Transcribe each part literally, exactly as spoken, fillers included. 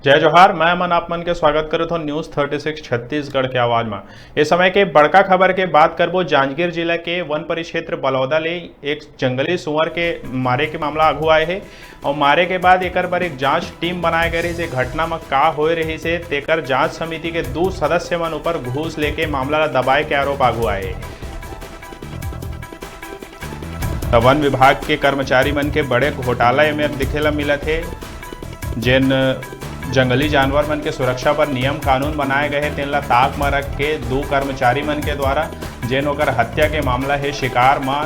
जय जोहार, मैं अमन आप मन के स्वागत करत हों News Thirty Six छत्तीसगढ़ के आवाज म। ए समय के बड़का खबर के बात करबो। जांजगीर जिला के वन परिक्षेत्र बलौदा ले एक जंगली सुअर के मारे के मामला आघू आए हे अउ मारे के बाद एकर बर एक जांच टीम बनाए गए रहिस। ए घटना म का होए रहिस हे, तेकर जांच समिति के दू सदस्य मन ऊपर घूस लेके मामला ला दबाए के आरोप आघू आए हे। त वन विभाग के कर्मचारी मन के बड़े घोटाला एमे दिखे ला मिलत हे। जेन जंगली जानवर मन के सुरक्षा बर नियम कानून बनाए गए हे, तेन ला ताक म रख के दू कर्मचारी मन के द्वारा, जेन ओकर हत्या के मामला हे शिकार म,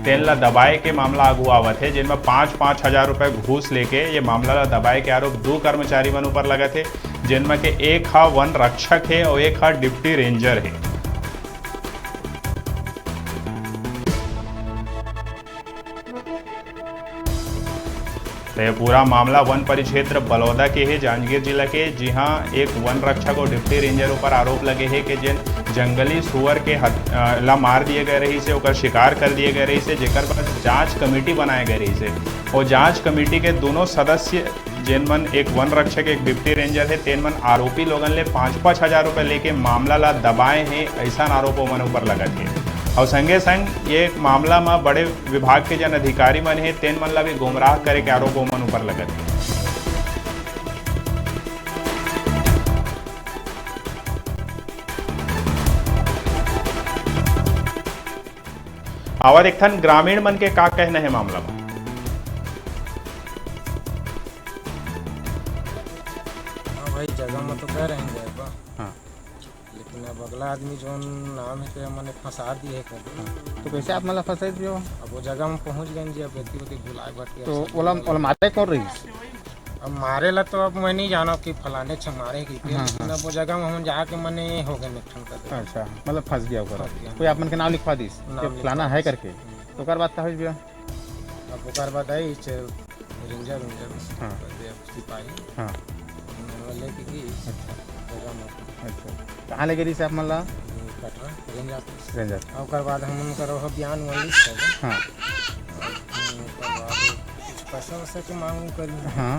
तेन ला दबाए के मामला आगू आवत हे, जेन म पाँच पाँच हजार रुपए घूस लेके ये मामला ला दबाए के आरोप दू कर्मचारी मन ऊपर लगत हे, जेन म के एक ह वन रक्षक हे अउ एक ह डिप्टी रेंजर हे। त ये पूरा मामला वन परिक्षेत्र बलौदा के हे, जांजगीर जिला के, जिहां एक वन रक्षक अउ डिप्टी रेंजर ऊपर आरोप लगे हे कि जेन जंगली सुअर के हत-, अ, ला मार दिए गए रहिस हे, ओकर शिकार कर दिए गए रहिस हे, जेकर बाद जांच कमेटी बनाए गए रहिस हे। वो जांच कमेटी के दोनों सदस्य जेन मन एक वन रक्षक, एक डिप्टी रेंजर हे, तेन मन आरोपी लोगन ले पाँच पाँच हजार रुपए लेके मामला ला दबाए हे, अइसन आरोप ओमन ऊपर लगत हे। अउ संगे संग ये मामला म बड़े विभाग के जेन अधिकारी मन हे, तेन मन ला भी गुमराह करे के आरोप ओमन ऊपर लगत हे। आवा देखथन ग्रामीण मन के का कहना हे मामला म। हाँ भाई, जगह में तो कह रहे हैं जाए बा। हाँ। लेकिन अब अगला आदमी जोन नाम है, तो मने फंसा दिए है कभी। हाँ। तो कैसे आप मतलब फंसा दिए हो? अब वो जगह में पहुंच गए जी, अब व्यक्ति व्यक्ति भुलाए भटके तो सब ओला, ओला मारे कौन रही? अब मारे ला तो अब मैं नहीं जाना कि फलाने छ मारे की के, हाँ, लेकिन हाँ। अब वो जगह में हम जाके मने हो गए निठन कर दे। अच्छा, मतलब फंस गया ऊपर। फंस गया। कोई आप मन के नाम लिखवा दीस नाम कि फलाना लिखवा है दीस। करके? हम्म। तो ओकर बाद का होइस भैया? अब ओकर बाद आई च-, रेंजर, रेंजर हाँ। कर दे, सिपाही। हाँ। उन्होंने लेके की अच्छा। जगह में। अच्छा। कहाँ लेके रही से आप मन ला? Katra, range office. Range office. और ओकर बाद हम उनकर वह बयान वाली से। हाँ। और ओकर बाद कुछ पैसा वैसा के मांग करी। हाँ।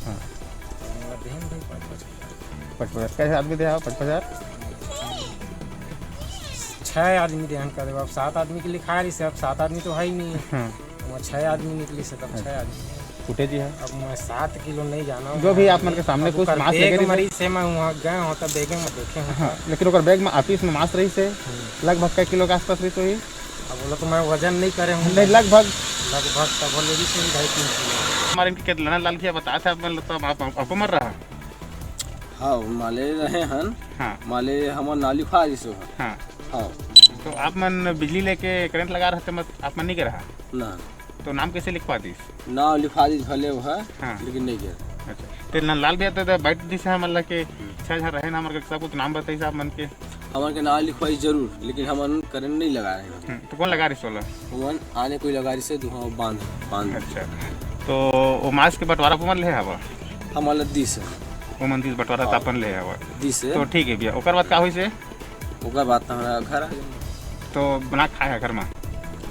हाँ। तो उनका देहन भाई पाँच पाँच हजार। पाँच पाँच हजार। कैसे आदमी दे आप पाँच पाँच हजार? छह आदमी देहन कर देबो। अब सात आदमी के लिखा रही से, अब सात आदमी तो है ही नहीं। हाँ। वहाँ छह आदमी निकली से, तब छह आदमी। फुटेज ही है। अब मैं सात किलो नहीं जाना हूँ। जो भी आप मन के सामने अब कुछ ओकर मांस लेके बैग रही मरी से मैं वहाँ गए हूँ, तब बैग में देखे हूँ। हाँ, लेकिन ओकर बैग में ऑफिस में मांस रही से, हम्म। लगभग कै किलो के आसपास रही तो ही। अब बोला तो मैं वजन नहीं करे हूँ। नहीं, लगभग। लगभग तब बोले भी से ढाई तीन किलो। हमारे इनके कितना लाल किया बताया था, मतलब, तो आप, आप, आपको मर रहा? हाँ, माले रहे हन। हाँ। माले हमर नाली खा जिसो हन। हाँ। हाँ। तो आप मन बिजली लेके करंट लगा रहते, मत, आप मन नहीं के रहा? ना। तो नाम कैसे लिखवा दीस? नाम लिखवा दीस भले वो है, हाँ। लेकिन नहीं गया। अच्छा। तो न-, लाल भैया तो, तो बैठ दिस है, मतलब के छह झन रहे ना, हमर के सब कुछ नाम बताइस आप मन के। हमन के नाम लिखवाई जरूर, लेकिन हमन करंट नहीं लगा रहे हैं। हम्म, तो कौन लगा रही सोलर? हमन आने कोई लगा रही से, दुहा बांध, बांध। अच्छा। तो वो मांस के बंटवारा को मन ले हवा? हमन ला दिस है। वो मन दिस बंटवारा हाँ। तापन ले हवा। दिस है। तो ठीक है भैया, ओकर बाद का होइस है? ओकर बाद तो हमरा घर आ गए। तो बना खाए है घर में?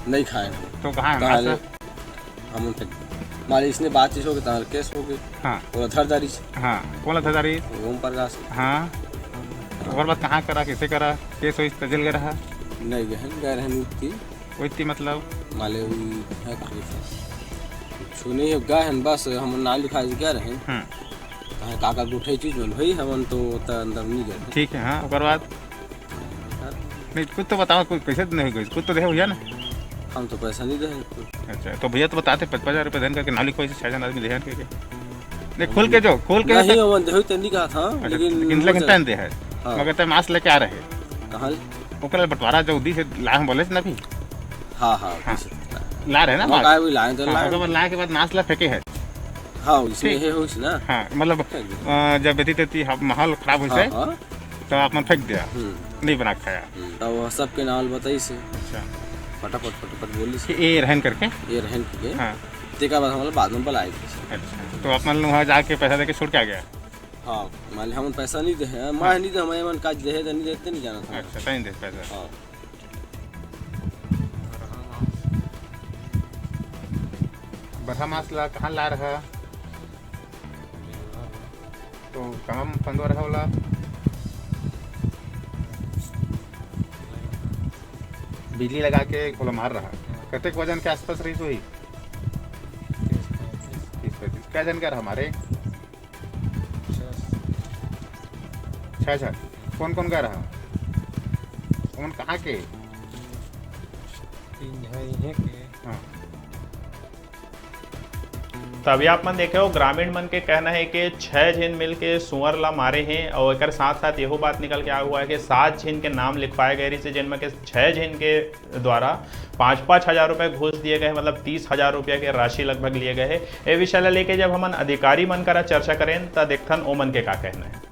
नहीं खाए हैं। तो कहाँ है कहाँ मांस? ले? हमन फेंक, मारे इसने बातचीत हो गई, तहार केस हो गई। हाँ। ओला धर दारी। हाँ, कौन ला धर दारी? ओम प्रकाश। हाँ। तो ओकर बाद कहाँ करा, कैसे करा, केस होइस त जेल गए रहा? नहीं गए हैं, गए रहे उत्ती। उत्ती मतलब? माले हुई है कुछ। कुछ नहीं है, गए हैं बस, हम नाम लिखा के गए रहे हैं। हम्म। कहाँ काका गुठे चीज बन भाई, हमन तो त अंदर नहीं गए। ठीक है, हाँ, ओकर बाद? नहीं, कुछ तो बताओ, कुछ कैसे नहीं गए, कुछ तो देखे भैया ना। हम तो पैसा नहीं दे हैं कुछ। अच्छा, तो भैया तो बताते पचपन हजार रुपये देन करके नाम लिखवाई से छह जन आदमी देहन करके। नहीं, खोल के जो, खोल के नहीं, जो। हमन देहु तो नहीं कहा था, अच्छा, लेकिन लेकिन, लेकिन मुझे तन दे है। हाँ। मगर तय मांस लेके आ रहे। कहाँ? ओकरा बंटवारा जो दी से ला हम बोले से ना भी। हाँ, हाँ, हाँ। दी से। ला रहे ना हम मांस। काय भी लाए तो हाँ, लाए। ओकर बाद लाए के बाद मांस ला फेंके है। हाँ, इसमें ठीक। है, हो इसना। हाँ, मतलब, फेंक दे। अ, जब बेटी तेती हम माहौल खराब हो हाँ, जाए, हाँ। तो आप मन फेंक दिया, हम्म। नहीं बना के खाया। हम्म, तब वो सबके नाम बताई से। अच्छा। फटाफट, फटाफट बोली से। कि ए रहन करके? ए रहन करके। हाँ। तेकर बाद हम लोग बाद में बुलाए थे। अच्छा, तो आप मन वहाँ जाके पैसा देके छोड़ के आ गया? हाँ, मान ली हमन पैसा नहीं दे हैं, मैं हाँ। नहीं दे, हमारे मन काज दे है, तो नहीं देते, नहीं जाना था। अच्छा, तय नहीं दे पैसा। हाँ। बरहा मांस ला कहाँ ला रहा? तो काम पंदो रहा वाला बिजली लगा के ओला मार रहा। कतेक वजन के आसपास रही होही? तीस पैंतीस। कै झन का रहा मारे? छह झन। कौन कौन का रहा? ओमन कहाँ के? तीन झन इहें के। हाँ। तो अभी आप मन देखे हो, ग्रामीण मन के कहना है कि छह झिन मिल के सुअर ला मारे हैं और एकर साथ साथ यहू बात निकल के आ हुआ है कि सात झिन के नाम लिखवाए गए रहिसे, जिनमें के छह झिन के द्वारा पाँच पाँच हजार रुपए घूस दिए गए, मतलब तीस हजार रुपया के राशि लगभग लिए गए है। ए विषय ला लेके जब हमन अधिकारी मन करा चर्चा करें, त देखथन ओमन के का कहना है।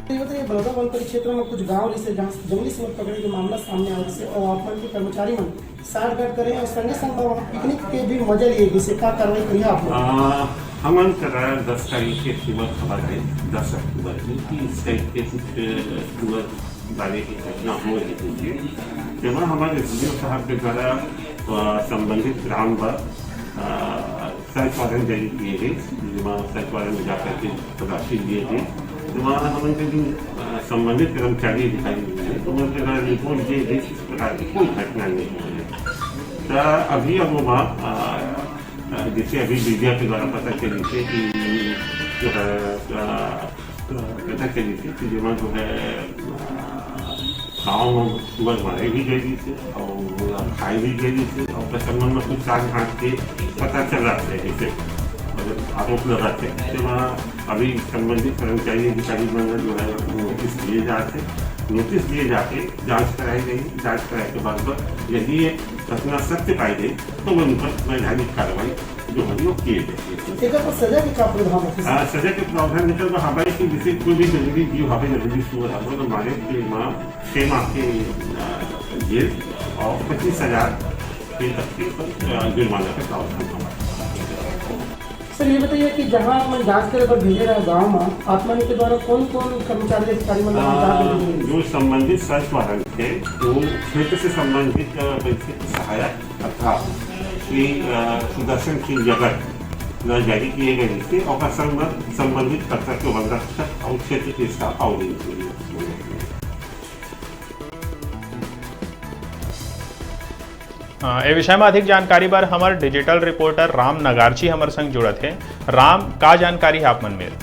ये बताइए, बलौदा वन परिक्षेत्र में कुछ गांव रहिसे, जहां जंगली सुअर पकड़े के मामला सामने आए से और आप मन के कर्मचारी मन साठगांठ करे और संगे संग वहां पिकनिक के भी मजा लिए, जिसे का कार्रवाई करिए आप लोग? आ, हमन करा दस तारीख के सुबह खबर आए, दस अक्टूबर की, कि इस टाइप के कुछ सुअर डाले की घटना हो रही थी, जेमा हमारे एसडीओ साहब के द्वारा, आ, संबंधित ग्राम व, आ, सर्च वारंट जारी किए गए, जेमा सर्च वारंट में जाकर के तलाशी लिए गए। तो वहाँ हमन के जो, आ, संबंधित कर्मचारी अधिकारी भी हैं, तो उनके द्वारा रिपोर्ट दिए गए, इस प्रकार की कोई घटना नहीं हुई है। तो अभी अब वहाँ, आ, आ, जैसे अभी मीडिया के द्वारा पता चली थी कि जो है, आ, आ, पता चली थी कि जेमा जो है, आ, गाँव में सुअर मारे भी गए रहिसे और खाए भी गए रहिसे और ओकर संबंध में कुछ साठगांठ के पता चल रहा है, जैसे मतलब आरोप लगा थे। तो वहाँ अभी संबंधित कर्मचारी अधिकारी मन जो है वो नोटिस दिए जाते, नोटिस दिए जाके जांच कराई गई। जांच कराए के बाद यदि ये घटना सत्य पाई गई तो उन पर वैधानिक कार्रवाई जो होगी वो किए जाएगी। एकर पर सजा के का प्रावधान होथे? आ, सजा के प्रावधान निकल रहा हमारे कि जैसे कोई भी जंगली जीव हवे, जंगली सुअर हवे, तो मारे के माँ छह माह के, आ, जेल और पच्चीस हजार के तक के ऊपर, आ, जुर्माना का प्रावधान हमारे। सर, ये बताइए कि जहाँ आप मन जांच करे बर भेजे रहे गांव में, आप मन के द्वारा कौन-कौन कर्मचारी अधिकारी मन ला आ, जांच करे रहे? जो संबंधित सर्च वारंट थे, वो क्षेत्र से संबंधित, आ, परिक्षेत्र सहायक अर्थात श्री, आ, सुदर्शन सिंह जगत द्वारा जारी किए गए रहिसे और ओकर संग संबंधित कर्ता के वन रक्षक और क्षेत्र के स्टाफ और दिन के लिए। अ, ए विषय में अधिक जानकारी बर हमर डिजिटल रिपोर्टर राम नगार्ची हमर संग जुड़त हे। राम, का जानकारी हे आप मन मेर?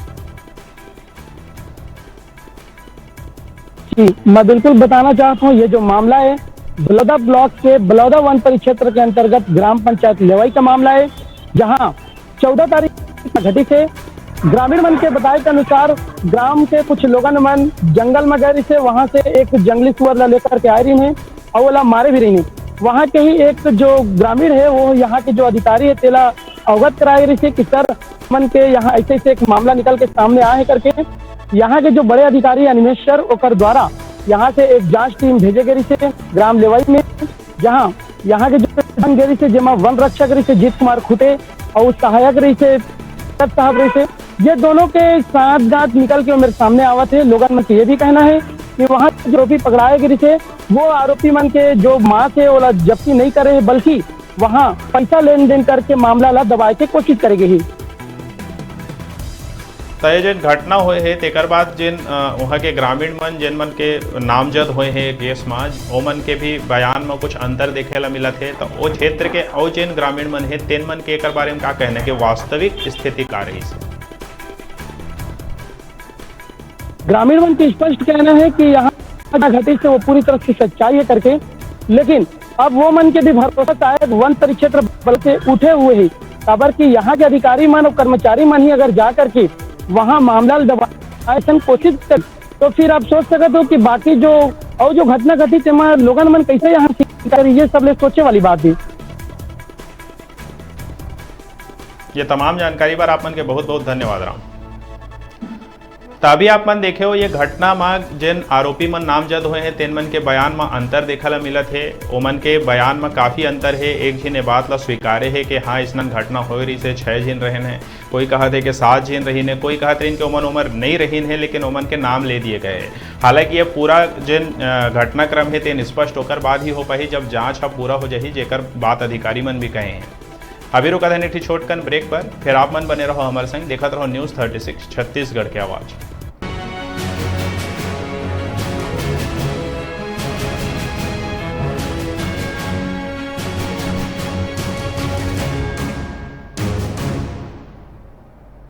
जी, मैं बिल्कुल बताना चाहता हूँ, ये जो मामला है, बलौदा ब्लॉक के बलौदा वन परिक्षेत्र के अंतर्गत ग्राम पंचायत लेवाई का मामला है, जहाँ चौदह तारीख घटित हे। ग्रामीण मन के बताए के अनुसार, ग्राम के कुछ लोगन मन जंगल में गए रहिसे, वहाँ से एक जंगली सुअर ला लेकर के आए रहिन हे और ओला मारे भी रहिन हे। वहाँ के ही एक जो ग्रामीण है, वो यहाँ के जो अधिकारी है, तेला अवगत कराए रहिसे कि सर, मन के यहाँ ऐसे ऐसे एक मामला निकल के सामने आए हे करके। यहाँ के जो बड़े अधिकारी अनिमेश सर, ओकर द्वारा यहाँ से एक जांच टीम भेजे गए रहिसे ग्राम लेवाई में, जहाँ यहाँ के जो वन गे रहिसे, जेमा वन रक्षक रहिसे जीत कुमार खुटे और सहायक रहिसे दत्त साहब रहिसे, ये दोनों के साठगांठ निकल के मेरे सामने आवत हे। लोगन मन के ये भी कहना है कि वहाँ जो आरोपी पकड़ाए गे रहिसे, वो आरोपी मन के जो मांस हे, ओला जब्ती नहीं करे हे, बल्कि वहाँ पैसा लेन देन करके मामला ला दबाए के कोशिश करे गे हे। त ये जेन घटना होए हे, तेकर बाद जेन, अ, उहाँ के ग्रामीण मन, जेन मन के नामजद होए हे केस म, ओमन के भी बयान म कुछ अंतर देखे ला मिलत हे। त ओ क्षेत्र के अउ जेन ग्रामीण मन हे, तेन मन के एकर बारे म का कहना हे कि वास्तविक स्थिति का रहिस हे? ग्रामीण मन के स्पष्ट कहना है कि यहाँ घटित से वो पूरी तरह से सच्चाई है करके, लेकिन अब वो मन के भी भरोसा शायद वन परिक्षेत्र बल से उठे हुए ही, काबर कि यहाँ के अधिकारी मन और कर्मचारी मन ही अगर जा करके वहाँ मामला ला दबाए ऐसन कोशिश कर, तो फिर आप सोच सकत हो कि बाकी जो और जो घटना घटित एमा लोगन मन कैसे यहाँ से, ये सब ले सोचे वाली बात भी। ये तमाम जानकारी बर आप मन के बहुत बहुत धन्यवाद राम। त अभी आप मन देखे हो, ये घटना म जेन आरोपी मन नामजद होए हे, तेन मन के बयान म अंतर देखे ला मिलत हे। ओमन के बयान म काफी अंतर हे। एक झिन ए बात ला स्वीकारे हे कि हाँ, अइसनन घटना होए रहिस हे, छह झिन रहेन हे, कोई कहत हे कि सात झिन रहिन हे, कोई कहत रहिन कि ओमन उमर नइ रहिन हे, लेकिन ओमन के नाम ले दिए गए हे। हालांकि ये पूरा जेन, अ, घटनाक्रम हे, तेन स्पष्ट ओकर बाद ही हो पाही, जब जांच ह पूरा हो जाही, जेकर बात अधिकारी मन भी कहे हे। अभी रुकत हन एक ठे छोटकन ब्रेक पर, फिर आप मन बने रहो हमर संग, देखत रहो News Thirty Six छत्तीसगढ़ के आवाज।